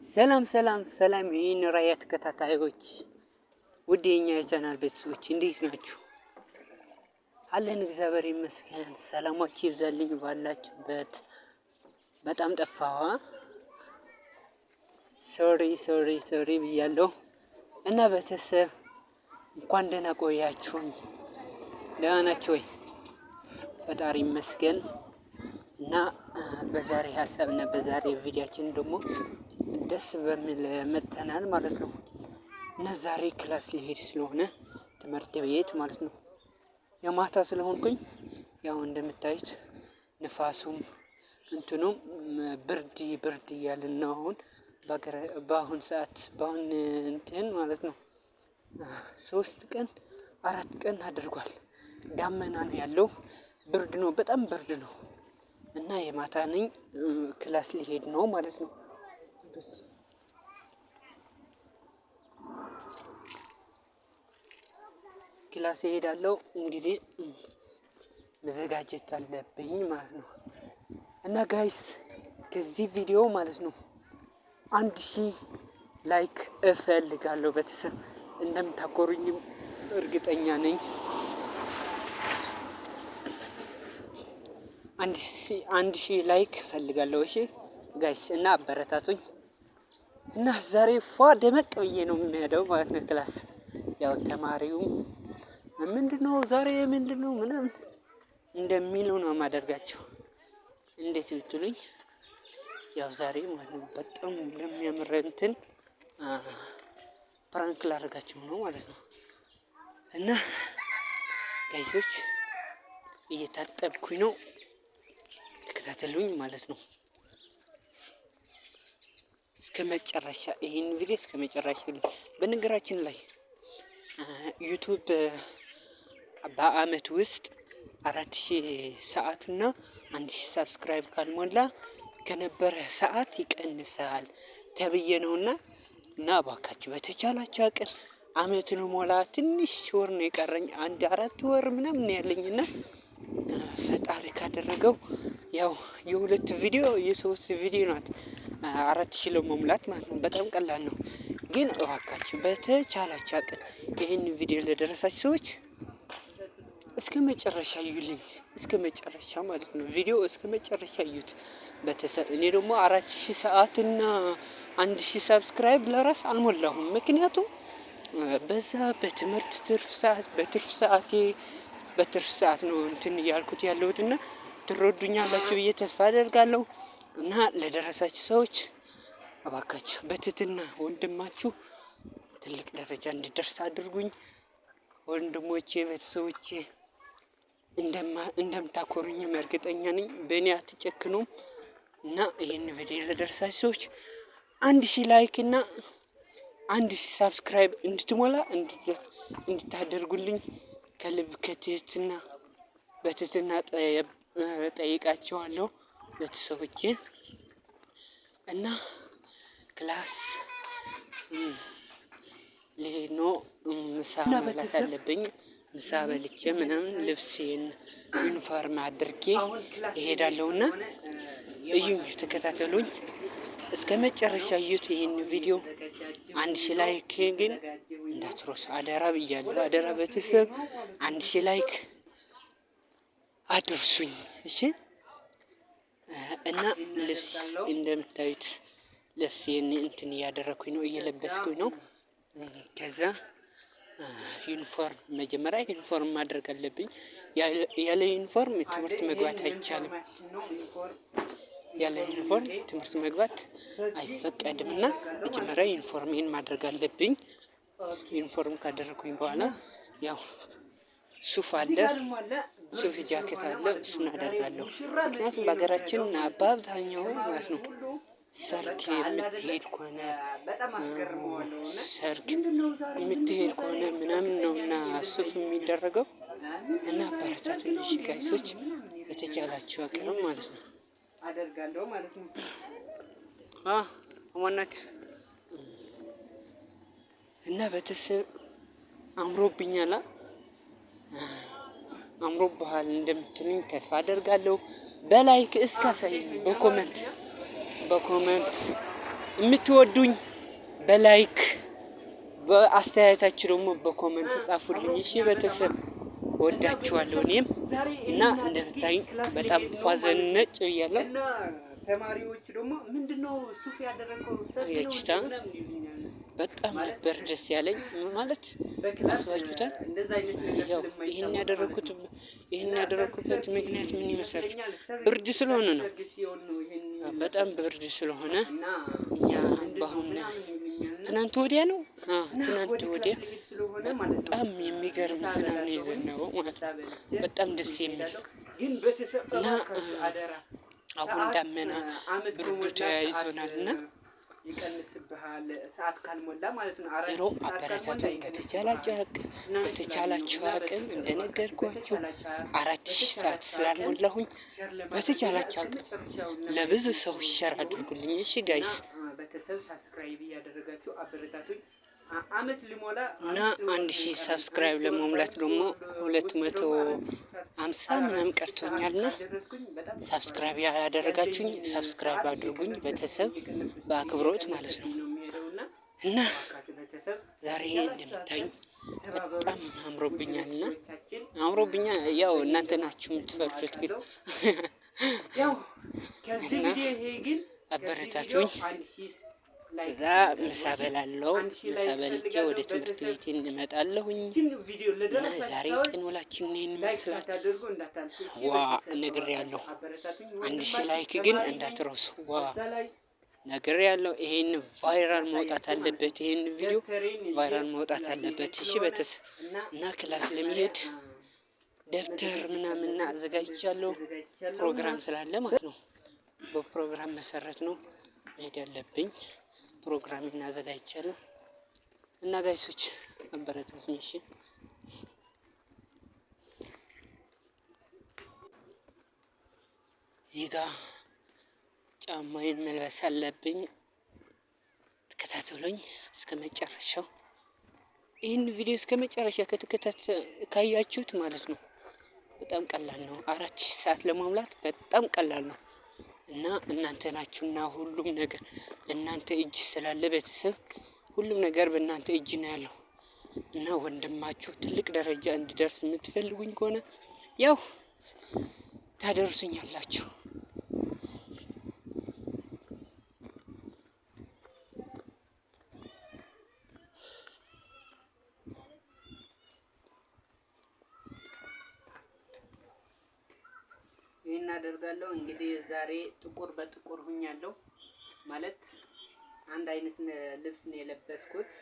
ሰላም ሰላም ሰላም የይህን ራያ ተከታታዮች፣ ውድ የኛ የቻናል ቤተሰቦች፣ እንዴት ናችሁ? አለን፣ እግዚአብሔር ይመስገን። ሰላማችሁ ይብዛልኝ ባላችሁበት። በጣም ጠፋዋ። Sorry, sorry, sorry ብያለሁ። እና ቤተሰብ፣ እንኳን ደህና ቆያችሁኝ። ደህና ናችሁ ወይ? ፈጣሪ ይመስገን። እና በዛሬ ሀሳብ እና በዛሬ ቪዲዮአችን ደግሞ ደስ በሚል መጥተናል ማለት ነው። እና ዛሬ class ሊሄድ ስለሆነ፣ ትምህርት ቤት ማለት ነው። የማታ ስለሆንኩኝ ያው እንደምታዩት ንፋሱም እንትኑም ብርድ ብርድ እያልን ነው አሁን፣ በአሁን ሰዓት፣ በአሁን እንትን ማለት ነው። 3 ቀን 4 ቀን አድርጓል። ዳመና ነው ያለው። ብርድ ነው፣ በጣም ብርድ ነው። እና የማታ ነኝ፣ class ሊሄድ ነው ማለት ነው። Class እሄዳለሁ፣ እንግዲህ መዘጋጀት አለብኝ ማለት ነው። እና guys፣ ከዚህ ቪዲዮ ማለት ነው 1000 like እፈልጋለሁ። ቤተሰብ፣ እንደምታኮሩኝም እርግጠኛ ነኝ። 1000 like እፈልጋለሁ። እሺ guys፣ እና አበረታቱኝ። እና ዛሬ ፏ ደመቅ ብዬ ነው የምሄደው ማለት ነው class። ያው ተማሪውም ምንድነው ዛሬ፣ ምንድነው ምናምን እንደሚሉ ነው የማደርጋቸው። እንዴት ብትሉኝ ያው ዛሬ ማለት ነው በጣም ለሚያምር እንትን prank ላደርጋቸው ነው ማለት ነው። እና guys ኦች፣ እየታጠብኩኝ ነው፣ ተከታተሉኝ ማለት ነው። እስከ መጨረሻ ይህን ቪዲዮ እስከ መጨረሻ። በነገራችን ላይ YouTube በአመት ውስጥ 4000 ሰዓት እና 1000 subscribe ካልሞላ ከነበረ ሰዓት ይቀንሳል ተብዬ ነውና፣ እና እባካችሁ በተቻላችሁ አቅም፣ አመት ልሞላ ትንሽ ወር ነው የቀረኝ፣ አንድ 4 ወር ምናምን ነው ያለኝና ፈጣሪ ካደረገው ያው የሁለት ቪዲዮ የሶስት ቪዲዮ ናት 4000 ለመሙላት ማለት ነው። በጣም ቀላል ነው። ግን እባካችሁ በተቻላችሁ አቅም ይህን ቪዲዮ ለደረሳችሁ ሰዎች እስከ መጨረሻ እዩልኝ፣ እስከ መጨረሻ ማለት ነው። ቪዲዮ እስከ መጨረሻ እዩት። ቤተሰብ፣ እኔ ደግሞ 4000 ሰዓት እና 1000 subscribe ለራስ አልሞላሁም። ምክንያቱም በዛ በትምህርት ትርፍ ሰዓት፣ በትርፍ ሰዓት ነው እንትን እያልኩት ያለሁት፣ እና ትረዱኛላችሁ ብዬ ተስፋ አደርጋለሁ። እና ለደረሳችሁ ሰዎች እባካችሁ በትህትና ወንድማችሁ ትልቅ ደረጃ እንዲደርስ አድርጉኝ። ወንድሞቼ፣ ቤተሰቦቼ፣ እንደምታኮሩኝም እርግጠኛ ነኝ። በእኔ አትጨክኑም። እና ይህን ቪዲዮ ለደረሳችሁ ሰዎች 1000 like እና 1000 subscribe እንድትሞላ እንድታደርጉልኝ ከልብ ከትህትና በትህትና ጠይቃችኋለሁ ቤተሰቦቼ። እና class ልሄድ ነው። ምሳ መብላት አለብኝ። ምሳ በልቼ ምናምን ልብሴን ዩኒፎርም አድርጌ እሄዳለሁና እዩኝ፣ ተከታተሉኝ እስከ መጨረሻ እዩት ይህን ቪዲዮ። 1000 like ግን እንዳትረሱ አደራ ብያለሁ። አደራ ቤተሰብ፣ 1000 like አድርሱኝ። እሺ፣ እና ልብስ እንደምታዩት ልብሴን እንትን እያደረኩኝ ነው፣ እየለበስኩኝ ነው። ከዛ ዩኒፎርም፣ መጀመሪያ ዩኒፎርም ማድረግ አለብኝ። ያለ ዩኒፎርም ትምህርት መግባት አይቻልም። ያለ ዩኒፎርም ትምህርት መግባት አይፈቀድም እና መጀመሪያ ዩኒፎርሜን ማድረግ አለብኝ። ዩኒፎርም ካደረኩኝ በኋላ ያው ሱፍ አለ፣ ሱፍ ጃኬት አለ፣ እሱን አደርጋለሁ። ምክንያቱም በሀገራችን በአብዛኛው ማለት ነው ሰርግ የምትሄድ ከሆነ ምናምን ነው እና ሱፍ የሚደረገው። እና አበረታቱኝ እሺ guys ኦች፣ በተቻላችሁ አቅም ማለት ነው። አደርጋለሁ ማለት ነው። አማናችሁ? እና ቤተሰብ፣ አምሮብኛላ፣ አምሮብሃል እንደምትሉኝ ተስፋ አደርጋለሁ። በ like እስካሳይኝ፣ በ comment የምትወዱኝ በ like፣ በአስተያየታችሁ ደግሞ በ comment ጻፉልኝ። እሺ ቤተሰብ፣ ወዳችኋለሁ እኔም። እና እንደምታዩኝ በጣም ፏ ዘነጭ ብያለሁ። እና ተማሪዎቹ ደግሞ ምንድነው ሱፍ ያደረገው? አያችሁታ፣ በጣም ነበር ደስ ያለኝ ማለት፣ አስባችሁታል። ያው ይህን ያደረኩበት ምክንያት ምን ይመስላችሁ? ብርድ ስለሆነ ነው። በጣም ብርድ ስለሆነ እኛ በአሁን ትናንት ወዲያ ነው፣ ትናንት ወዲያ በጣም የሚገርም ዝናብ ነው የዘነበው ማለት ነው። በጣም ደስ የሚል እና አሁን ዳመና ብርዱ ተያይዞናል እና ይቀንስብሃል ሰዓት ካልሞላ ማለት ነው። ዞሮ አበረታቱን በተቻላችሁ አቅም። እንደነገርኳችሁ 4000 ሰዓት ስላልሞላሁኝ በተቻላችሁ አቅም ለብዙ ሰው share አድርጉልኝ። እሺ guys። ቤተሰብ፣ subscribe እያደረጋችሁ አበረታቱኝ። አመት ሊሞላ እና 1000 subscribe ለመሙላት ደግሞ 250 ምናምን ቀርቶኛልና subscribe ያላደረጋችሁኝ subscribe አድርጉኝ ቤተሰብ፣ በአክብሮት ማለት ነው። እና ዛሬ እንደምታዩኝ በጣም አምሮብኛልና፣ አምሮብኛል፣ ያው እናንተ ናችሁ የምትፈርዱት ግን እና አበረታቱኝ። ከዛ ምሳ በላለው፣ ምሳ በልቼ ወደ ትምህርት ቤቴ እንመጣለሁኝ። እና ዛሬ ቀን ውላችን ይህን ይመስላል። ዋ ነግሬያለሁ። 1000 like ግን እንዳትረሱ። ዋ ነግሬያለሁ። ይሄን viral መውጣት አለበት። ይሄን ቪዲዮ viral መውጣት አለበት። እሺ ቤተሰብ፣ እና class ለመሄድ ደብተር ምናምን አዘጋጅቻለሁ። ፕሮግራም ስላለ ማለት ነው። በፕሮግራም መሰረት ነው መሄድ ያለብኝ። ፕሮግራም አዘጋጅቻለሁ። እና guys ኦች አበረታቱኝ። እሺ። እዚህ ጋ ጫማዬን መልበስ አለብኝ። ተከታተሉኝ እስከ መጨረሻው። ይህን ቪዲዮ እስከ መጨረሻ ከተከታተ ካያችሁት ማለት ነው በጣም ቀላል ነው። 4000 ሰዓት ለመሙላት በጣም ቀላል ነው። እና እናንተ ናችሁና ሁሉም ነገር በእናንተ እጅ ስላለ ቤተሰብ፣ ሁሉም ነገር በእናንተ እጅ ነው ያለው። እና ወንድማችሁ ትልቅ ደረጃ እንዲደርስ የምትፈልጉኝ ከሆነ ያው ታደርሱኛላችሁ። ይህን አደርጋለሁ። እንግዲህ ዛሬ ጥቁር በጥቁር ሁኛለሁ፣ ማለት አንድ አይነት ልብስ ነው የለበስኩት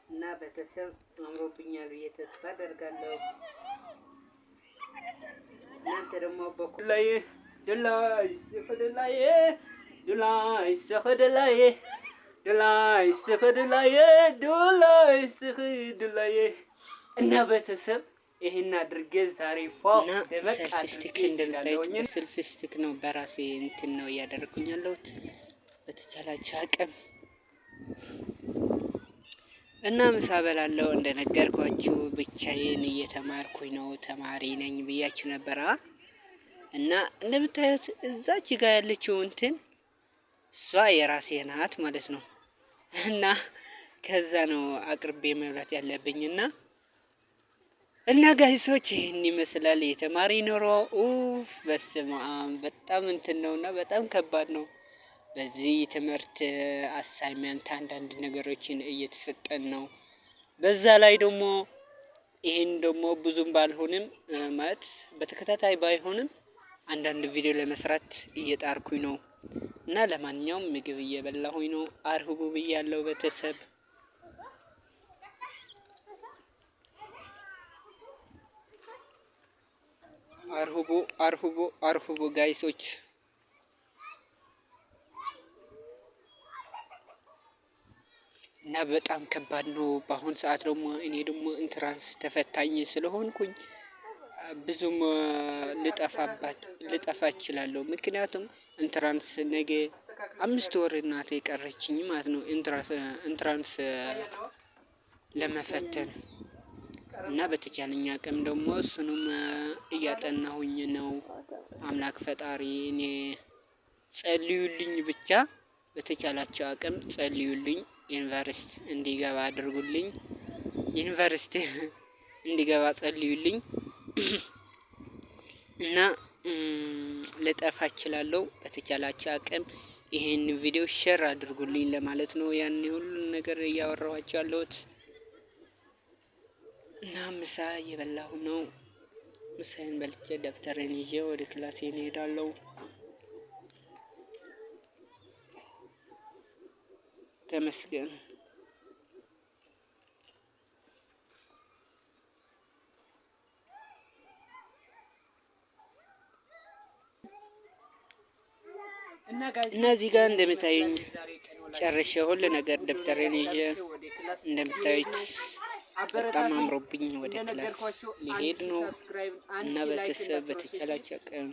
እና ቤተሰብ አምሮብኛል ብዬ ተስፋ አደርጋለሁ። እናንተ ደግሞ በኩል ላይ ዱላይ ስኽድላይ ዱላይ ስኽድላይ ዱላይ ስኽድላይ ዱላይ ስኽድላይ። እና ቤተሰብ ይሄን አድርጌ ዛሬ ፏ እና selfie stick እንደምታዩት በ selfie stick ነው፣ በራሴ እንትን ነው እያደረግኩኝ ያለሁት በተቻላችሁ አቅም። እና ምሳ በላለው። እንደነገርኳችሁ ብቻዬን እየተማርኩኝ ነው፣ ተማሪ ነኝ ብያችሁ ነበረ። እና እንደምታዩት እዛች ጋ ያለችው እንትን እሷ የራሴ ናት ማለት ነው። እና ከዛ ነው አቅርቤ መብላት ያለብኝ። እና guys ኦች ይህን ይመስላል የተማሪ ኑሮ። ኡፍ በስመ አብ፣ በጣም እንትን ነው እና በጣም ከባድ ነው። በዚህ ትምህርት assignment አንዳንድ ነገሮችን እየተሰጠን ነው። በዛ ላይ ደግሞ ይህን ደግሞ ብዙም ባልሆንም፣ ማለት በተከታታይ ባይሆንም፣ አንዳንድ ቪዲዮ ለመስራት እየጣርኩኝ ነው። እና ለማንኛውም ምግብ እየበላሁኝ ነው። አርሁቡ ብያለሁ ቤተሰብ። አርሁቡ አርሁቡ አርሁቡ guys ኦች። እና በጣም ከባድ ነው። በአሁን ሰዓት ደግሞ እኔ ደግሞ entrance ተፈታኝ ስለሆንኩኝ ብዙም ልጠፋባት ልጠፋ እችላለሁ። ምክንያቱም entrance ነገ 5 ወር ናት የቀረችኝ ማለት ነው። Entrance ለመፈተን እና በተቻለኝ አቅም ደግሞ እሱንም እያጠናሁኝ ነው። አምላክ ፈጣሪ እኔ ጸልዩልኝ ብቻ። በተቻላቸው አቅም ጸልዩልኝ፣ ዩኒቨርሲቲ እንዲገባ አድርጉልኝ። ዩኒቨርሲቲ እንዲገባ ጸልዩልኝ። እና ልጠፋ እችላለሁ። በተቻላቸው አቅም ይሄን ቪዲዮ share አድርጉልኝ ለማለት ነው ያን ሁሉን ነገር እያወራኋቸው ያለሁት። እና ምሳ እየበላሁ ነው። ምሳዬን በልቼ ደብተሬን ይዤ ወደ ክላሴ እሄዳለሁ። ተመስገን። እና እዚህ ጋር እንደምታዩኝ ጨርሼ ሁሉ ነገር ደብተሬን ይዤ እንደምታዩት በጣም አምሮብኝ ወደ class ሊሄድ ነው። እና ቤተሰብ በተቻላቸው አቅም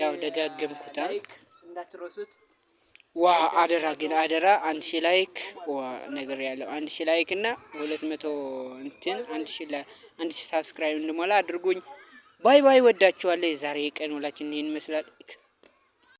ያው ደጋገምኩታ። ዋ አደራ ግን አደራ 1000 like ዋ ነገር ያለው 1000 like እና 200 እንትን 1000 subscribe እንድሞላ አድርጉኝ። Bye bye። ወዳችኋለሁ። የዛሬ የቀን ውላችን ይህን ይመስላል።